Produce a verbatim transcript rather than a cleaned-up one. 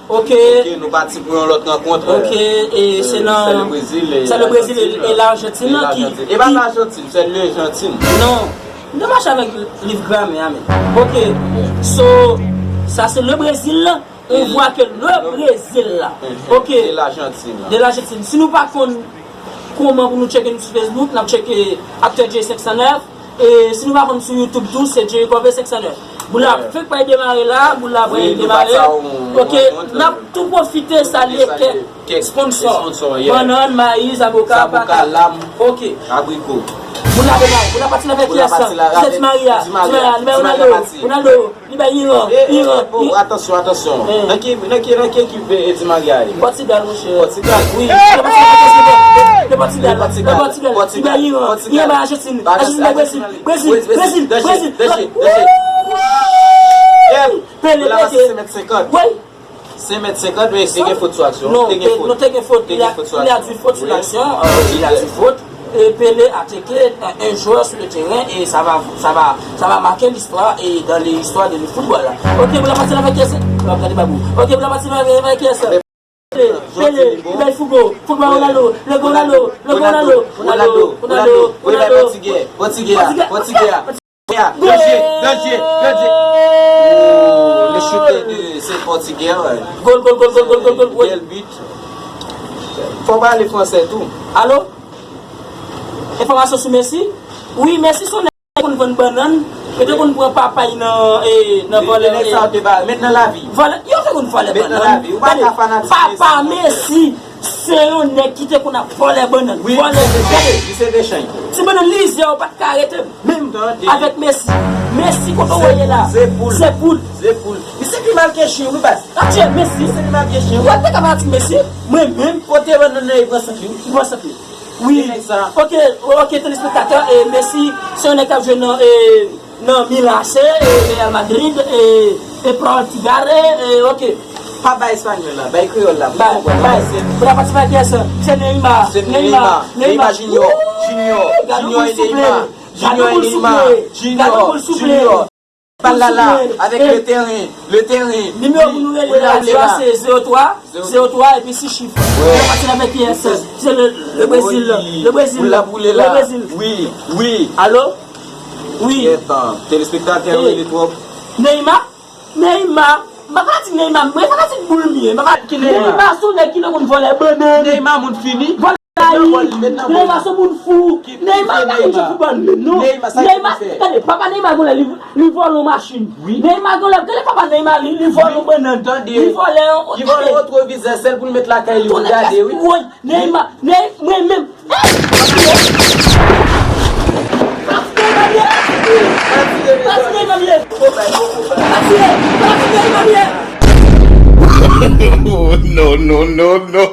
Ok. Ok, nou pati pou yon lòt rankont. Ok, e se nan, se le Brezil e Lajantin. E pa Lajantin, se Lajantin. Non, m te mache avèk liv gramè a, men. Ok, so, sa se le Brezil la. On voit que le Brezil la. Ok. De Lajantin la. De Lajantin. Si nou pa konn kòman pou nou tcheke nou sou Facebook, n ap tcheke Aktè J senk san nèf. E si nou pa konn sou YouTube tou, se Jerry Covey senk san nèf. Boul la fèk pral demare la, boul la pral demare. Ok, n ap tou pwofite salye kèk sponsò. Bannann, mayi, zaboka, paka. Ok. Abriko. Boul la demare, boul la pati la avèk kiyès? Jezi Maria, Di Maria, Di Maria, Ronaldo, Ronaldo. Li bay Iran, Iran, Iran. Atansyon, atansyon. Nan ki, nan ki, nan ki ekip Di Maria ye? Pòtigal, monchè. Pòtigal? Wi. Nan Pòtigal, nan Pòtigal, nan Pòtigal. Li bay Iran, Iran bay Ajantin, Ajantin bay Brezil, Brezil, Brezil, Brezil. Pele, Pele. Wi. Senk mèt senkant, men te gen fot sou aksyon. Non, te gen fot. Non, te gen fot. Il y a, il y a du faute sur l'action, euh, il y a du faute. Et Pelé a taclé un joueur sur le terrain et ça va, ça va, ça va marquer l'histoire et dans l'histoire de le football. Ok, boul la pati avèk kiyès? N ap gade babou. Ok, boul la pati avèk kiyès? Pelé, Pelé, li bay Fugo, Fugo bay Ronaldo, Lego Ronaldo, Lego Ronaldo, Ronaldo, Ronaldo, Ronaldo. Pòtigè, Pòtigè, Pòtigè. Danje, danje, danje. Oh, le chute de ce Portugais. Gol, gol, gol, gol, gol, gol, gol. Bèl bit. Fò pale fransè tou. Alo? Enfòmasyon sou Messi? Wi, Messi se yon nèg ki te konn vann bannann. Yo te konn pran papay nan, e, nan vòlè. Nèg sa yo te ba, met nan lavi. Vòlè, yo te konn vòlè bannann. Met nan lavi. Ou pa ka fanatik Messi. Papa Messi. Se yon nèg ki te konn ap vòlè bannann, vòlè bannann. Li se de chay. Ti bannann lizè yo pa t ka rete menm avèk Messi. Messi kote w ye la? Se poul. Se poul. Se poul. Li se pi mal ke chen, wi, baz. Atye Messi. Li se pi mal ke chen, wi. Ou pa t ka fanatik Messi? Mwen menm. Kote bannann nan, li pran sant li, wi. Li pran sant li. Wi. Ok, ok, telespektatè, e, Messi se yon nèg k ap jwe nan, e, nan Milan A C, e, Real Madrid, e, e Portugal, e, e, ok. Pa bay espanyòl la, bay kreyòl la, pou konprann. Bay, bay. Pou la pati bay kiyès? Se Neymar. Se Neymar. Neymar, Neymar Junior. Junior. Junior e Neymar. Junior e Neymar. Junior. Junior. Bal la la, avèk le terrain, le terrain. Nimewo pou nou rele radyo a se zewo twa, zewo twa epi sis chif. Pou la pati avèk kiyès? Se le, le Brezil, le Brezil, le Brezil. Wi, wi. Alo? Wi. Etan, telespektatè yo rele twòp. Neymar? Neymar? M pa ka di Neymar, mwen pa ka di boul m ye. M pa ka di Neymar. Neymar se yon nèg ki te konn vòlè bannann. Neymar moun fini. Vòlè layi. Neymar se yon moun fou. Neymar pa konn jwe foutbòl menm non. Neymar, tande, papa Neymar gon lè li, li vòlè yon machin. Neymar gon lè, tande papa Neymar li, li vòlè yon bannann. Li vòlè yon, li vòlè yon retwovizè sèl pou l met lakay li pou gade, wi. Woy, Neymar, Ney, mwen menm. Oh, no, no, no, no.